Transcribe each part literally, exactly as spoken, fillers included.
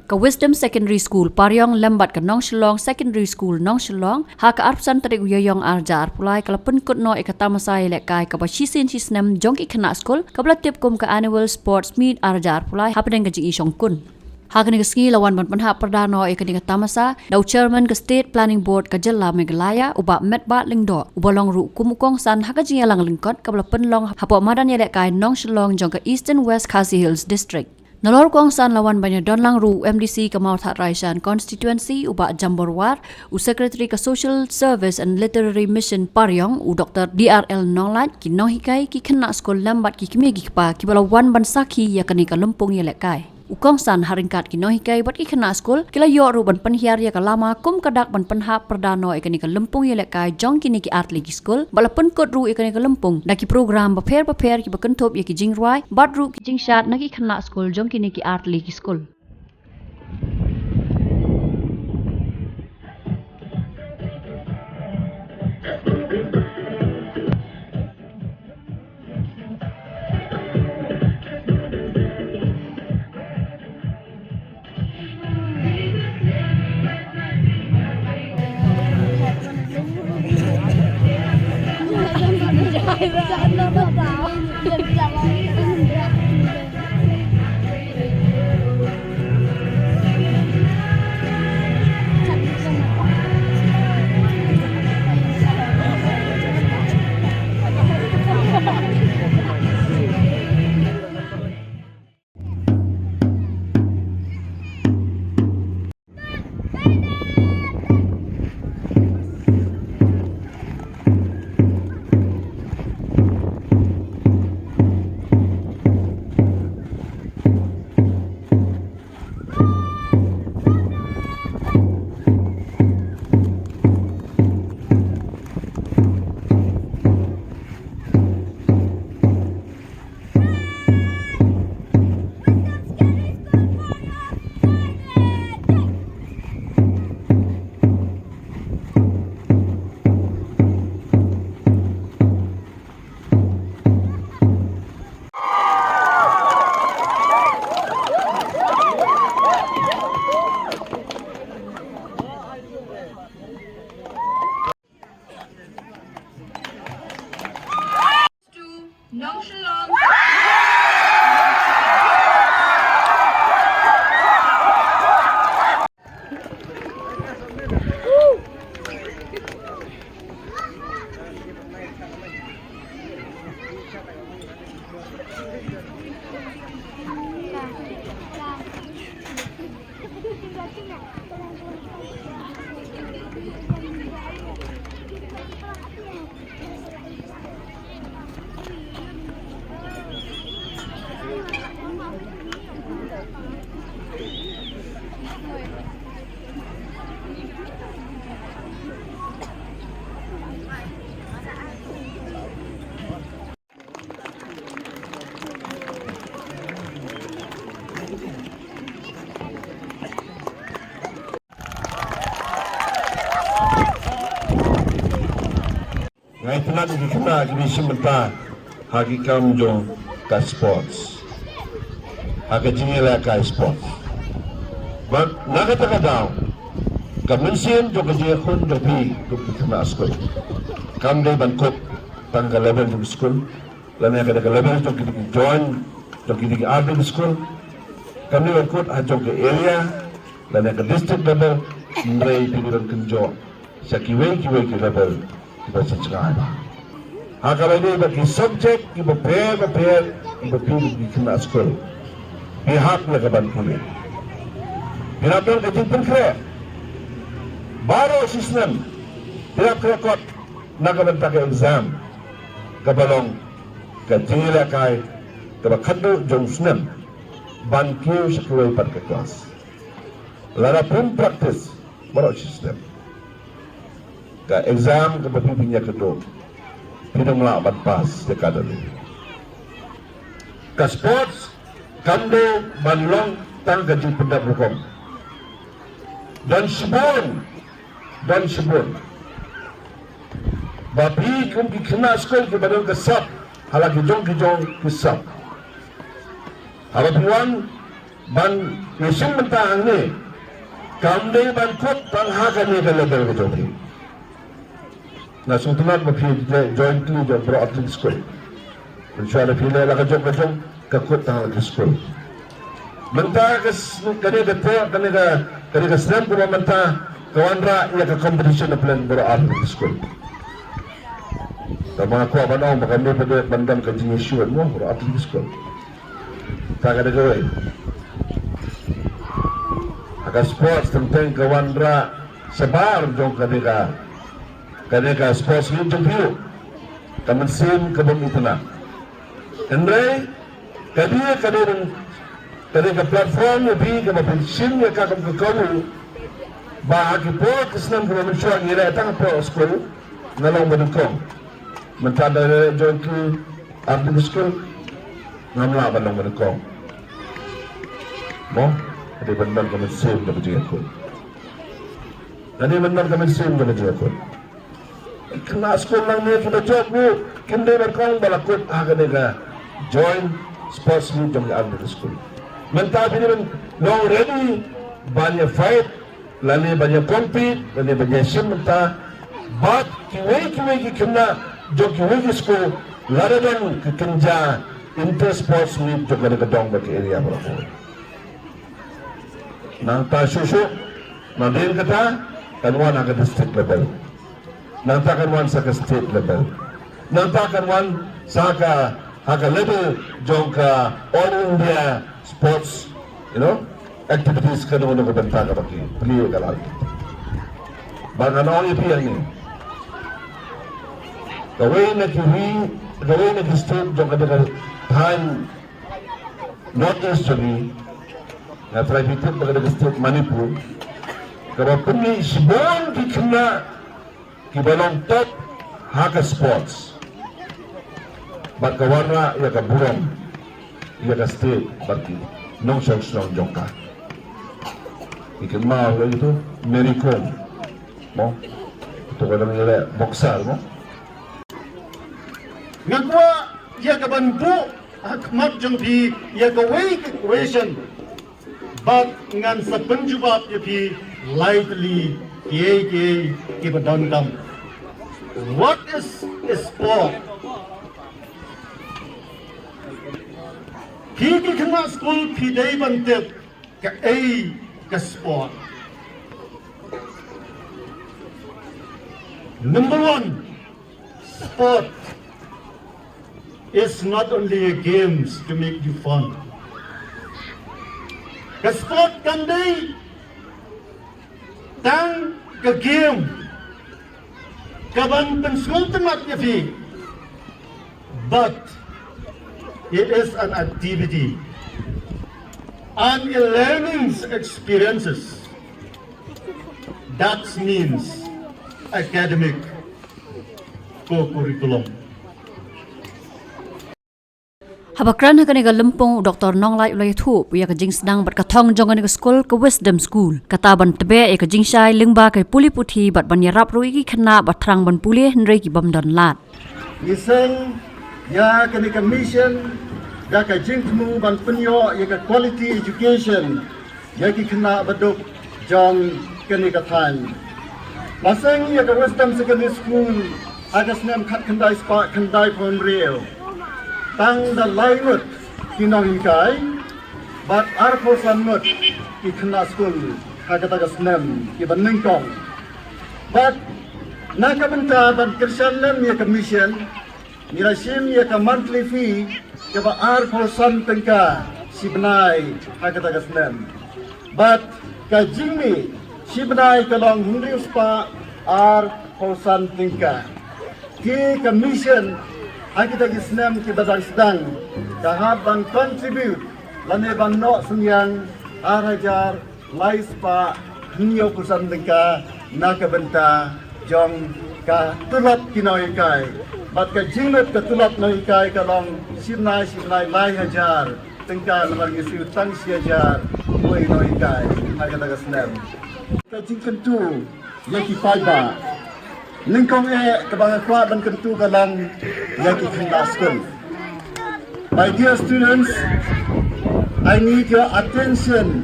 Ka Wisdom Secondary School Pariong lem bad ka Nongshillong Secondary School Nongshillong, ha ka arphew san tarik u Ïaïong arhajar arphew lai, ka la pynkut noh ïa ka tamasa ïalehkai kaba shisien shisnem jong ki khynnah skul, kaba la tip kum ka Annual Sports Meet arhajar arphew lai, hapdeng ka jingïashongkun. Ha kane ka sngi la wan ban pynhap pyrda noh ïa kane ka tamasa da u Chairman ka State Planning Board ka jylla Meghalaya, u Bah Metbah Lyngdoh, uba long ruh kum u kongsan ha ka jingïalang lyngkot kaba la pynlong hapoh madan ïalehkai Nongshillong jong ka Eastern West Khasi Hills District. Nalor u kongsan la wan ban ïadon lang ruh u M D C ka Mawthadraishan Constituency, u Bah Jambor War, u Secretary ka Social Service and Literary Mission Pariong, u Doktor D R L Nonglait, ki nonghikai, ki khynnah skul lem bad ki kmie ki kpa kiba la wan ban sakhi ïa kane ka lympung ïalehkai. U kongsan ha ryngkat ki nonghikai bad ki khynnah skul ki la ïoh ruh ban pynhiar ïa ka lama kum ka dak ban pynhap pyrda noh ïa kane ka lympung ïalehkai jong kine ki artylli ki skul, bad la pynkut ruh ïa kane ka lympung da ki program bapher bapher kiba kynthup ïa ki jingrwai bad ruh ki jingshad na ki khynnah skul jong kine ki artylli ki skul. Nga itynnad ïa ki khynnah kiba shim bynta ha ki kam jong ka sports, ha ka jingïalehkai sports. Bad na kata ka daw, ka mynsiem jong ka jingïakhun jong phi kum ki khynnah skul kam dei ban kut tang ka level jong skul, lane ka dei ka level jong ki dei ki joint, jong ki dei ki artylli ki skul. Kam dei ban kut ha jong ka area lane ka district level, hynrei phi dei ban kynjoh sha kiwei kiwei ki level kiba shisha. Ha kaba ïadei bad ki subject kiba pher ba pher kiba phi ki khynnah skul phi hap ïa ka ban pule. Phi hap don ka jingpynkhreh baroh shi snem, phi hap khreh kot na ka bynta ka exam kaba long ka jingïalehkai kaba khatduh jong u snem ban kiew sha kiwei pat ka klas. Lada phim practice baroh shi snem, ka exam kaba phi pynïakynduh phin ym lah ban pass ïa ka da lei. Ka sports kam dei ban long tang ka jingpyndap rukom. Don shibun, don shibun ba phi kum ki khynnah skul kiba don ka sap ha la ki jong ki jong ki sap. Haba phi wan Ban ïashim bynta hangne kam dei ban kut tang ha kane ka level ka jong phi. Nga sngewtynnat ba phi join kli jong Baroh Athletic School. Mynshuwa da phi leh la ka jong ka jong ka kut tang ha ka school. Mynta ka s- kane ka te kane ka kane ka snem kaba mynta ka wanrah ïa ka competition na pdeng Baroh Athletic School. Tangba nga kwah ban ong ba kane pat dei ban don ka jingïashitom mo Baroh Athletic School. Ta ka dei kawei. Ha ka sports teng teng ka wanrah shabar jong ka dei ka ka dei ka sports meet jong phi. Ka mynsiem ka bym itynnad. Hynrei ka dei ka dei ka dei ka platform ïa phi kaba phin shim ïa ka kum ka kabu ba ha ki por ki snem kiba mynshuwa ngi leh tang ha por skul nga long ba nyngkong. Mynta da leh join ki ar dei skul ngam lah ban long ba nyngkong. Mo, ka dei ban don ka mynsiem kaba jingïakhun. Ka dei ban don ka mynsiem kaba jingïakhun. Khynnah skul nangne kiba jop ruh kim dei ban kong ba la kut ha kane ka joint sports meet jong ka under school. Mynta phi dei ban long ready ban ïa fight lane ban ïa compete lane ban ïa shim bynta bad kiwei kiwei ki khynnah jong kiwei ki skul lada don ka kynja inter sports meet jong kane ka dong bad ka area baroh. Nangta shuh shuh nadien kata kan wan ha ka district level. Nangta kan wan sa ka state level. Nangta kan wan sa ka ha ka level jong ka All India Sports, you know, activities kano kano ka bynta kaba ki plie ka lad. Ba ngan ong ïa phi hangne. Kawei na ki ri, kawei na ki state jong ka dei ka thaiñ North East jong ngi, nga trai phi tip ba ka dei ka state Manipur, kaba pynmih shibun ki khynnah kiba long top ha ka sports bad ka wanrah ïa ka burom ïa ka state bad ki nongshong shnong jong ka. Ki kynmaw ïa itu Mary Kom mo, itu ka dang ïaleh boxer mo. Nga kwah ïa ka ban buh ha khmat jong phi ïa kawei ka question. Bad ngan sa pynjubab ïa phi lai tylli kiei kiei kiba donkam. What is a sport? Phi ki khynnah skul phi dei ban tip kaei ka sport. Number one, sport is not only a games to make you fun. Ka sport kam dei tang ka game kaban pynsngewtynnat ïa phi, but it is an activity and a learning experiences. That means academic co-curriculum. Haba kren ha kane ka lympung u Doktor Nonglait u la ïathuh ïa ka jingsdang bad ka thong jong kane ka skul ka Wisdom School. Kata ban tbeh ïa ka jingshai lyngba ka pule puthi bad ban ïarap ruh ïa ki khynnah ba thrang ban pule hynrei ki bym don lad. Ngi seng ïa kane ka mission da ka jingthmu ban pynïoh ïa ka quality education ïa ki khynnah baduk jong kane ka thaiñ. La seng ïa ka Wisdom Secondary School ha ka snem khatkhyndai spah khyndaiphew hynriew. Tang da lai ngut ki nonghikai bad arphew san ngut ki khynnah skul ha kata ka snem kiba nyngkong. Bad na ka bynta ban kyrshan lem ïa ka mission, ngi la shim ïa ka monthly fee kaba arphew san tyngka shi bnai ha kata ka snem. Bad ka jingmih shi bnai ka long hynriew spah arphew san tyngka. Ki ka mission ha kita ki snem kiba dang sdang ka hap ban contribute lane ban noh synñiang ar hajar lai spah hynñiewphew san tyngka na ka bynta jong ka tulop ki nonghikai. Bad ka jinglut ka tulop nonghikai ka long shi bnai shi bnai lai hajar tyngka namar ngi siew tang shi hajar wei nonghikai ha kata ka snem. Ka jingkyntu ïa ki paidbah. Nyngkong eh kaba nga kwah ban kyntu ka long ïa ki khynnah skul. My dear students, I need your attention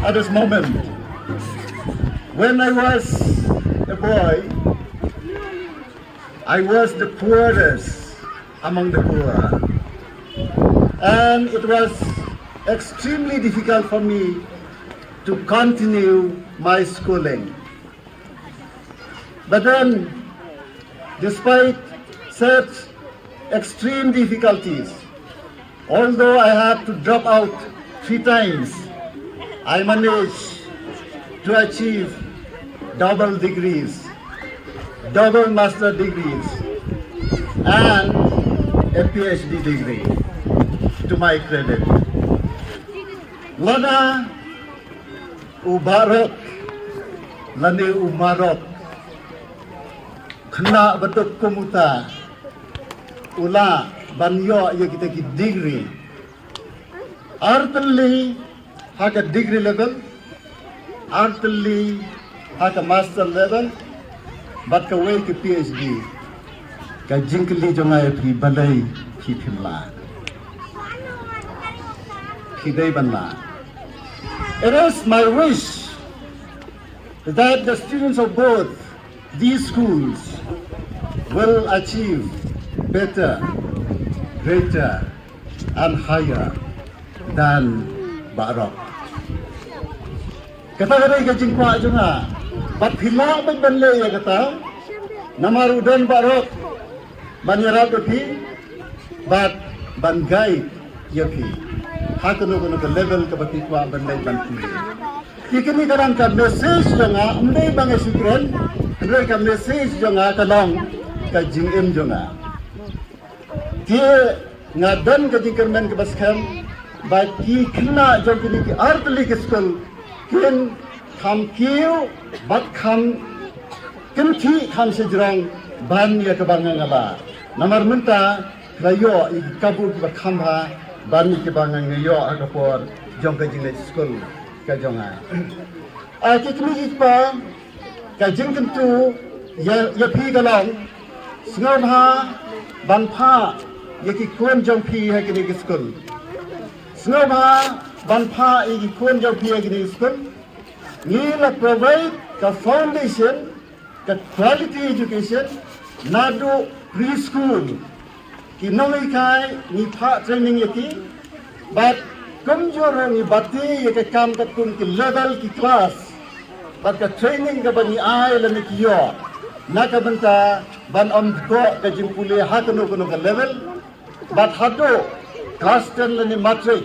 at this moment. When I was a boy, I was the poorest among the poor. And it was extremely difficult for me to continue my schooling. But then, despite such extreme difficulties, although I had to drop out three times, I managed to achieve double degrees, double master degrees, and a PhD degree to my credit. Lada u Barok, lane u Marok, khynnah ba duk kum uta u lah ban ïoh ïa kita ki degree. Artylli ha ka degree level, artylli ha ka master level, bad kawei ka PhD. Ka jingkylli jong nga ïa phi, balei phi phim lah? Phi dei ban lah. It is my wish that the students of both these schools will achieve better, greater, and higher than Barok. Kata ka dei ka jingkwah jong nga. Bad phi lah beit ban leh ïa kata. Namar u don Barok ban ïarap ïa phi bad ban guide ïa phi ha kano kano ka level kaba phi kwah ban leit ban pule. Te kane ka dang ka message jong nga, ym dei ba nga shu kren, hynrei ka message jong nga ka long ka jingim jong nga. Te nga don ka jingkyrmen kaba skhem ba ki khynnah jong kine ki artylli ki skul kin kham kiew bad kham kynthih kham shajrong ban ïa kaba nga nga lah. Namar mynta ka ïoh ïa ki kabu kiba kham bha ban ïa kiba nga nga ïoh ha ka por jong ka jingleit skul ka jong nga. A ki kmie ki kpa, ka jingkyntu ïa, ïa phi ka long, sngewbha ban phah ïa ki khun jong phi ha kine ki skul. Sngewbha ban phah ïa ki khun jong phi ha kine ki skul. Ngi la provide ka foundation, ka quality education, naduh preschool. Ki nonghikai ngi phah training ïa ki, bad kumjuh ruh ngi bati ïa ka kam katkum ki level ki class. Bad ka training kaba ngi ai lane ki ïoh na ka bynta ban ym dkoh ka jingpule ha kano kano ka level. Bad haduh class ten lane matric,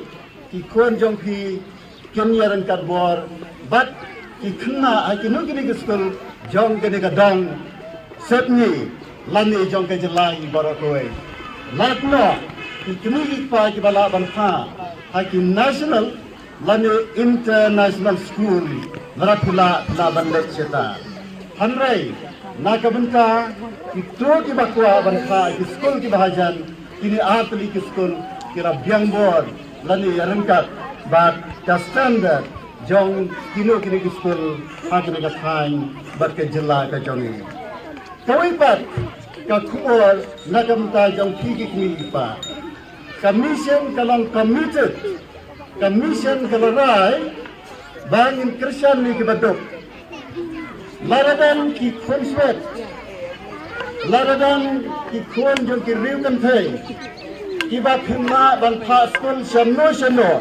ki khun jong phi kin ïaryngkat bor bad ki khynnah ha kino kine ki skul jong kane ka dong Sepngi lane jong ka jylla baroh kawei. Lada ki kmie ki kpa kiba lah ban phah ha ki national lane international school, lada phi lah, lah ban leit shata. Hynrei na ka bynta kito kiba kwah ban phah ha ki skul kiba hajan, kine artylli ki skul ki la biang bor lane ïaryngkat bad ka standard jong kino kine ki skul ha kane ka thaiñ bad ka jylla ka jong ngi. Kawei pat ka khubor na ka bynta jong phi ki kmie ki kpa. Ka mission ka long committed, ka mission ka la rai ba ngin kyrshan ïa kiba duk. Lada don ki khun swet, lada don ki khun jong ki riew kynthei kiba phim lah ban phah skul shano shano,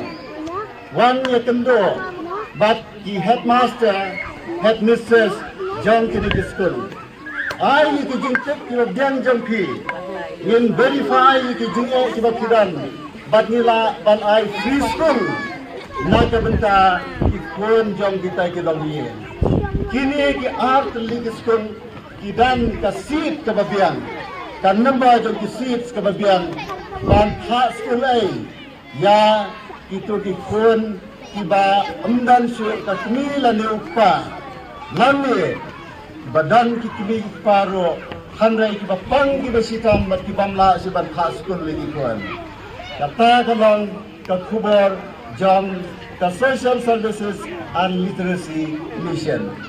wan ïakynduh bad ki headmaster, headmistress jong kine ki skul. Ai ïa ki jingtip kiba biang jong phi. Ngin verify ïa ki jingeh kiba phi don bad ngi lah ban ai free school na ka bynta ki khun jong kita ki longïing. Kine ki artylli ki skul ki don ka seat kaba biang, ka number jong ki seats kaba biang ban phah skul ei ïa kito ki khun kiba ym don shuh ka kmie lane u kpa, lane ba don ki kmie ki kpa ruh hynrei kiba pang kiba shitom bad kibym lah shuh ban phah skul ïa ki khun. Kata ka long ka khubor jong ka Social Services and Literacy Mission.